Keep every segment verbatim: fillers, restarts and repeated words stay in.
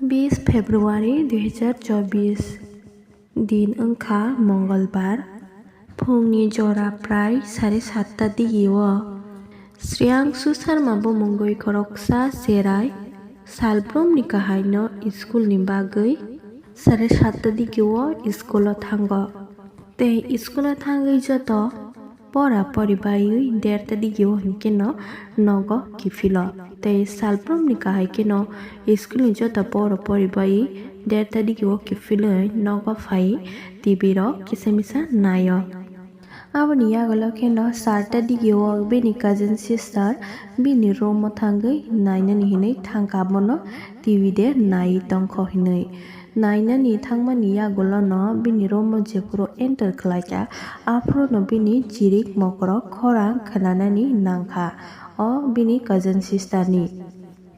Bis February dui hazar chobis, din wngkha Mongolbar, phungni jora prai sare satta digio. Sriyangsu Sharma bo mungwi khoroksa cherai salbrumni kahaino school ni bagwi sare satta digio school o thango. Tei school o thangwi joto pora pori baiwi derta digio hinkhe no nogo kiphilo. Tei salbrumni kahai kheno school ni joto pora pori baiwi derta digio kiphilwi nogo phai T V rok kisa misa naio. Aboni yagulo kheno charta digio bini cousin sister bini room o thangwi nainani hinwi thangkha, abono T V de nai tongkho hinwi. Nainani thangmani yagulono bini room o jephuru enter khlaikha, aphuruno bini chirik mokorok khorang khnanani nangkha o bini cousin sister ni.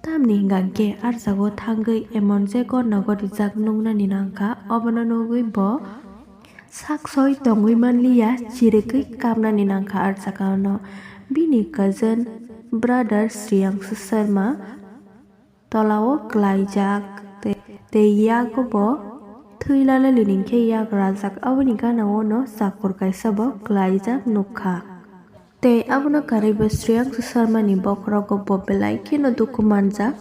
Tamni hwnkha khe arjago thangwi emon je gornago rijak nuknani nangkha, obono nugwi bo sak soi tongwi manliya, chirigwi kapnani nangkha arjagano. Bini cousin brother Sriyangsu Sharma tolao klaijak tei, tei yago bo thwi lalali hinkhe yak rajak, aboni gana o no chakur kaisa bo klaijak nukha. Tei abono karwi bo Sriyangsu Sharma ni bokhorogo bo belai kheno dukhu manjak.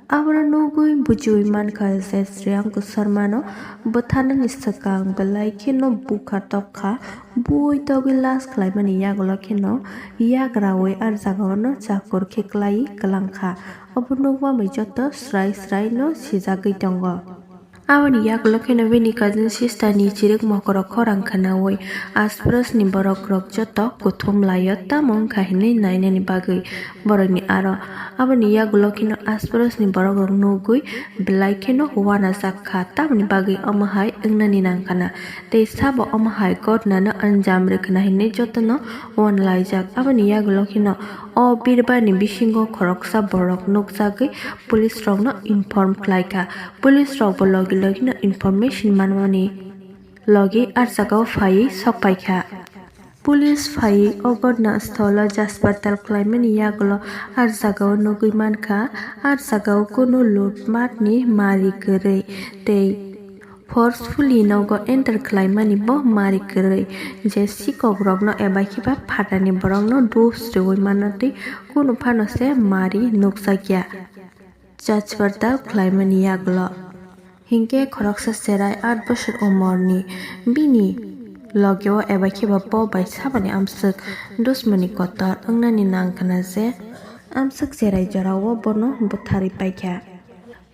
Abono nugwi bujiwi mankha je Sriyangsu Sharma no bwtharnani swkang belai kheno bukha tokha, bui togwi last khlaimani yagulo kheno yak rawi arjagao no chakur khe klai kwlangkha. Obo nukma bai joto srai srai no sijagwi tongo. Aboni yagulo kheno bini cousin sister ni chirik mokorok khorang khwnawi asparos ni borok rok joto kuthum laio, tamo wngkha hinwi nainani bagwi borokni aro. Aboni yagulo kheno asparos ni borok rok nugwi belai kheno uanajak kha, tamoni bagwi omo hai wngnani nangkha na. Tei sabo omo hai ghotna no anjam rwkhwna hinwi jotono uanlaijak. Aboni yagulo kheno o birbar ni bisingo khoroksa borok nukjagwi police rokno inform khlaikha. Police rok bo logi logi no information manmani logi arjagao phaiwi sokpaikha. Police phaiwi o ghotna stholo jaspartal khlaimani yagulo arjagao nugwi mankha, arjagao kunu lutmat ni mari kwrwi tei forcefully nogo enter khlaimani bo mari kwrwi, je sikok rokno eba khiba phatani borokno dos rwui manna tei kunu phano se mari nukjakya. Jaspartal khlaimani yagulo hinkhe khoroksa cherai aat bosor umorni bini logeo eba khiba bo bai saboni amswk dusmoni kotor wngnani nangkha na je amswk cherai jorao bono butharwi paikha.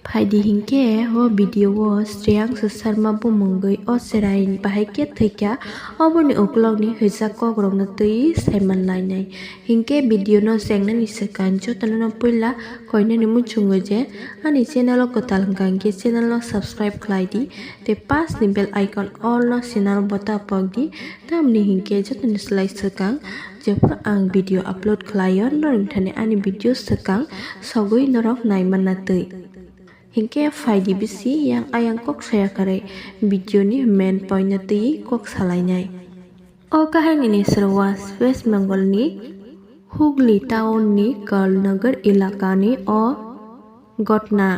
Phaidi hinkhe o video o Sriyangsu Sharma bumungwi o cherai bahai khe thwikha, oboni ukulokni hwijak kokrokno twiwi saiman lainai. Hinkhe video no chengnani swkang jotono no puila koinani muchungo je ani channel o kwtal hwnkha hinkhe channel no subscribe khlai di tei pass ni bell icon all no sinaro bota pok di, tamni hinkhe jotoni slai swkang jephuru ang video upload khlaio norok thani ani video swkang sogwi norok naimanna twi. Hinkhe phaidi bisi yang ayang kok saya kwrwi video ni main point no twiwi kok salainai. O kahaini ni srowas West Bengal ni Hooghly town ni Karl Nagar elaka ni o ghotna.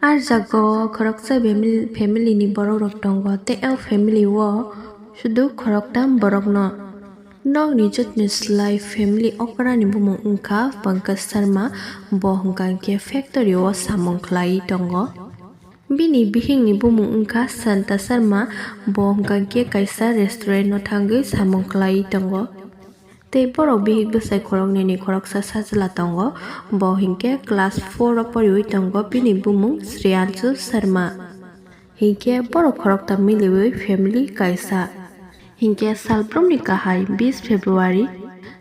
A jaga o khoroksa family, family ni borok rok tongo tei o family o sudu khoroktham borok no. Nokni jotoni slai family okra ni bumung wngkha Pankaj Sharma, bo hwnkha khe factory o samung khlai tongo. Bini bihikni bumung wngkha Santa Sharma, bo hwnkha khe kaisa restaurant o thangwi samung khlai tongo. Tei borok bihik bwsai khoroknwi ni khoroksa sajla tongo, bo hinkhe class four o poriwi tongo, bini bumung Shreyanshu Sharma. Hinkhe borok khoroktham miliwi family kaisa. Hinkhe salbrumni kahai bis February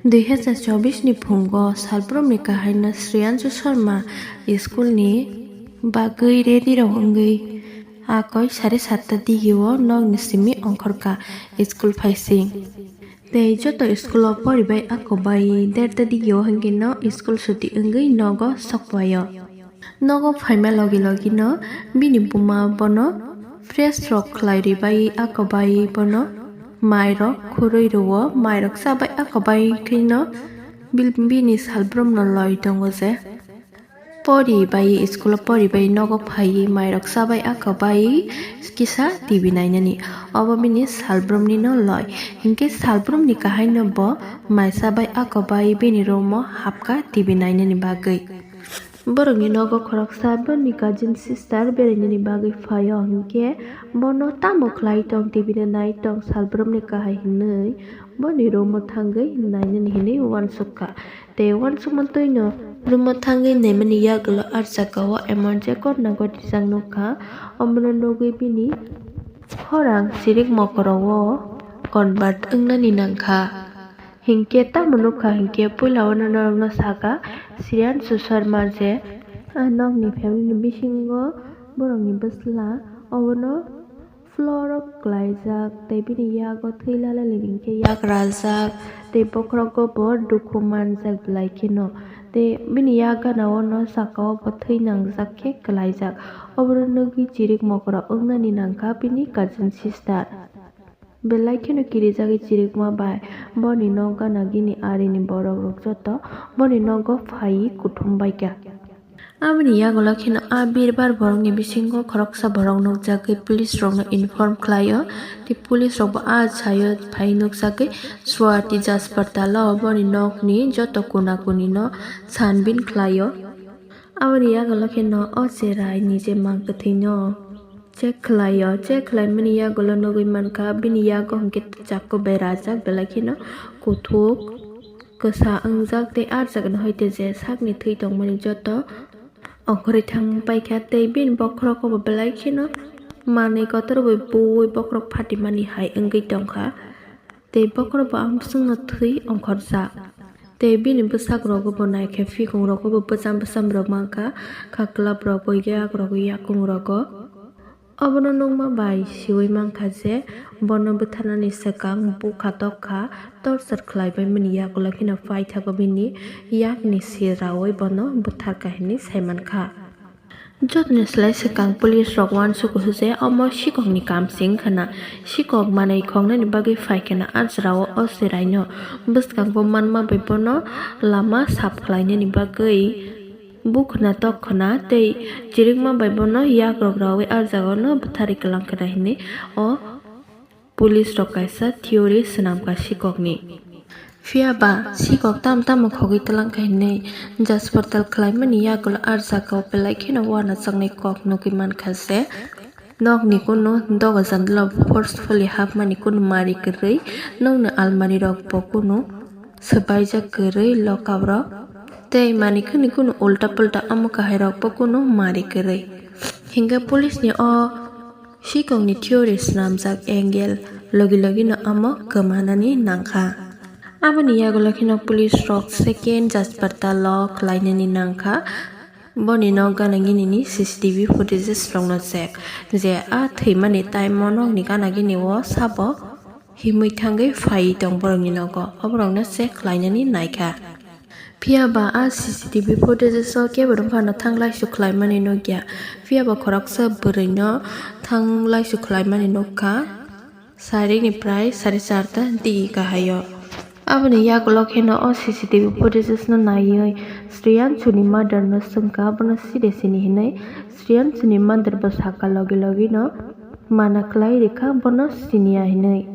dui hazar chobis ni phungo salbrumni kahaino Shreyanshu Sharma school ni bagwi ready rok wngwi akoi sare satta digio nokni simi ongkhorkha school phaising. Tei joto school o poribai akobai derta digio hinkhe no school suti wngwi nogo sokpaio. Nogo phaima logi logi no bini buma bono fresh rok khlai rwi bai akobai bono mai rok khurui rwo, mai rok chabai akobai khe no bil-, bini salbrum no loi tongo je. Pori bai, school o pori bai nogo phaiwi mairok chabai ako bai kisa T V nainani. Obo bini salbrumni no loi. Hinkhe salbrumni kahaino bo mai chabai ako bai bini room o hapkha T V nainani bagwi. Borokni nogo khoroksa bini cousin sister berainani bagwi phaio, hinkhe bono tamo khlai tong, T V no nai tong, salbrumni kahai hinwi boni room o thangwi nainani hinwi uansukha. Tei uansukma twino room o thangwi naimani yagulo ah jagao emon je korna gotijak nukha, omono nugwi bini khorang chirik mokorowo convert wngnani nangkha. Hinkhe tamo nukha hinkhe puila o norokno saka Shreyanshu Sharma je, ah, nokni family ni bisingo borokni bwsla obono floor o kwlaijak tei bini yago thwi lalani hinkhe yak rajak tei bokhorogo bo dukhu manjak belai kheno. Tei bini yak gana o no saka o bo thwi nangjak khe kwlaijak. Obono nugwi chirik mokora wngnani nangkha bini cousin sister. Belai kheno kirijagwi chirikma bai boni nok gana gini arini borok rok joto boni nogo phaiwi kuthum baikha. Aboni yagulo kheno a birbar borokni bisingo khoroksa borok nukjagwi police rokno inform khlaio. Tei police rokbo a sayo phai nukjagwi Swati Jaspartalo boni nokni joto kuna kunino sanbin khlaio. Aboni yagulo kheno o cherai nije mang kwthwino check khlaio. Check khlaimani yagulo nugwi mankha bini yago hinkhe chakku berajak belai kheno kuthuk kwsa wngjak tei ah jagani hoite je sakni thwi tongmani joto ongkhorwi thang paikha tei bini bokhorogo bo belai kheno manwi kotor bai buwi bokhorok phatimani hai wngwi tongkha. Tei bokhorok bo ang bwswkno thwi ongkhorjak. Tei bini bwsakrogo bo naikhe, phikungrogo bo bwcham bwcham rok mankha, kha club rogo, yak rogo, yakung rogo. Obono nukma bai siwi mankha je bono bwtharnani swkang bukha tokha torchar khlaibaimani yagulo kheno paithago bini yakni sirawi bono bwtharkha hinwi saimankha. Jotoni slai swkang police rok uansukha je omo sikokni kam se wngkhana. Sikok manwi khoknani bagwi phaikhana ah jora o, o chwraino bwskango manma bai bono lama sap khlainani bagwi bukhna tokkhna tei chirikma bai bono yakrok rawi ah jagao no bwtharwi kwlangkhna hinwi o police rok kaisa theory swnamkha sikokni. Phiya ba sikok tamo tamo khogwi twlangkha hinwi jaspartal khlaimani yagulo ah jagao belai kheno uanachakni kok nugwi mankha je nokni kunu doga jandalo forcefully hapmani kunu mari kwrwi, nokni almari rok bo kunu swbaijak kwrwi lokab rok tei manwi khwni kunu ulta pulta omo kahai rok bo kunu mari kwrwi. Hinkhe police ni o sikokni theory swnamjak angle logi logi no omo kwmanani nangkha. Aboni yagulo kheno police rok second jaspartal o khlainani nangkha. Boni nok gana gini ni C C T V footages rokno check je a thwimani time o nokni gana gini o sabo himwi thangwi phaiwi tong borokni nogo, oborokno check khlainani naikha. Phiya ba a C C T V footages o kebo rwng phano thanglaisu khlaimani nukya. Phiya ba khoroksa bwrwino thanglaisu khlaimani nukha. Sarikni prai sari charta digi kahaio. Aboni yagulo kheno o C C T V footages no naiwi Shreyanshu ni mother no swngkha, abono side sini hinwi. Shreyanshu ni mother bo sakha logi logi no mana khlai rikha, bono siniya hinwi.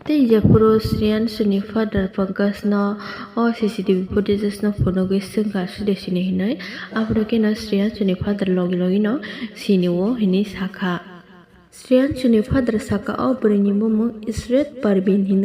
Tei jephuru Shreyanshu ni father Pankaj no o C C T V footages no phunugwi swngkha side sini hinwi, aphuru kheno Shreyanshu ni father logi logi no sinio hinwi sakha. Shreyanshu ni father saka o bwrwi ni bumung Isret Parvin hinwi.